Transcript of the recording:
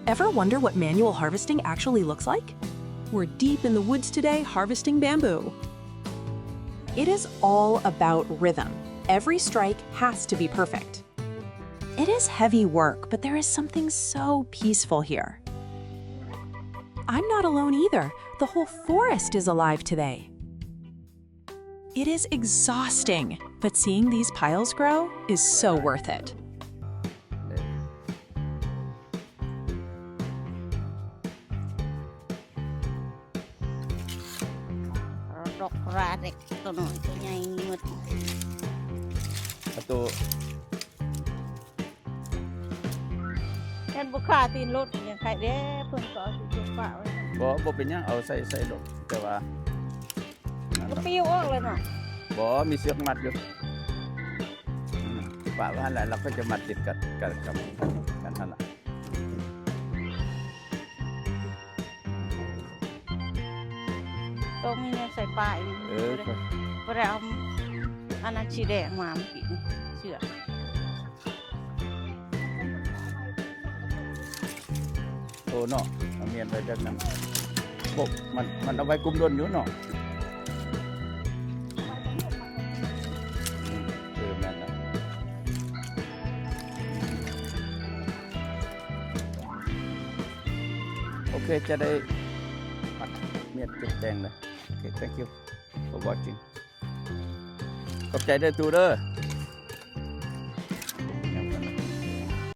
Ever wonder what manual harvesting actually looks like? We're deep in the woods today harvesting bamboo. It is all about rhythm. Every strike has to be perfect. It is heavy work, but there is something so peaceful here. I'm not alone either. The whole forest is alive today. It is exhausting, but seeing these piles grow is so worth it. ດອກຣາເດັກ ໂຕນ້ອຍໂຕໃຫຍ່ໝົດ ອາໂຕ ແມ່ນບໍ່ຄາຕີນລົດຫຍັງໃຜເດ້ ເພິ່ນກໍເອົາຕີນລົດປະໄວ້ ບໍ່ ບໍ່ເປັນຫຍັງ ເອົາໃສ່ ໃສ່ລົດ ແຕ່ວ່າ ມັນກໍປິວອອກແລ້ວເນາະ ບໍ່ ມີເຊືອກມັດຢູ່ ອືມ ປະໄວ້ຫັ້ນແຫຼະ ແລ້ວກໍຈະມັດຕິດກັບ ກັບ ກັບ ກັນຫັ້ນລະ ຕ້ອງມີແນວໃສ່ປາອີກ ເອີ ບໍ່ໄດ້ ບໍ່ໄດ້ເອົາອັນນັ້ນສີແດງມາເມື່ອກີ້ ເຊືອກ. ໂອ້ເນາະ ມັນແມ່ນໄວ້ແບບນັ້ນ ໂອ້ ມັນ ມັນເອົາໄວ້ກຸມດົນຢູ່ເນາະ ອືມ ເອີ ແມ່ນລະ ໂອເຄ ຈະໄດ້ມັດ ເມັດເກັບແຕ່ງເລີຍ ໂອເຄ thank you for watching. ຂອບໃຈເດີຕູເດີ.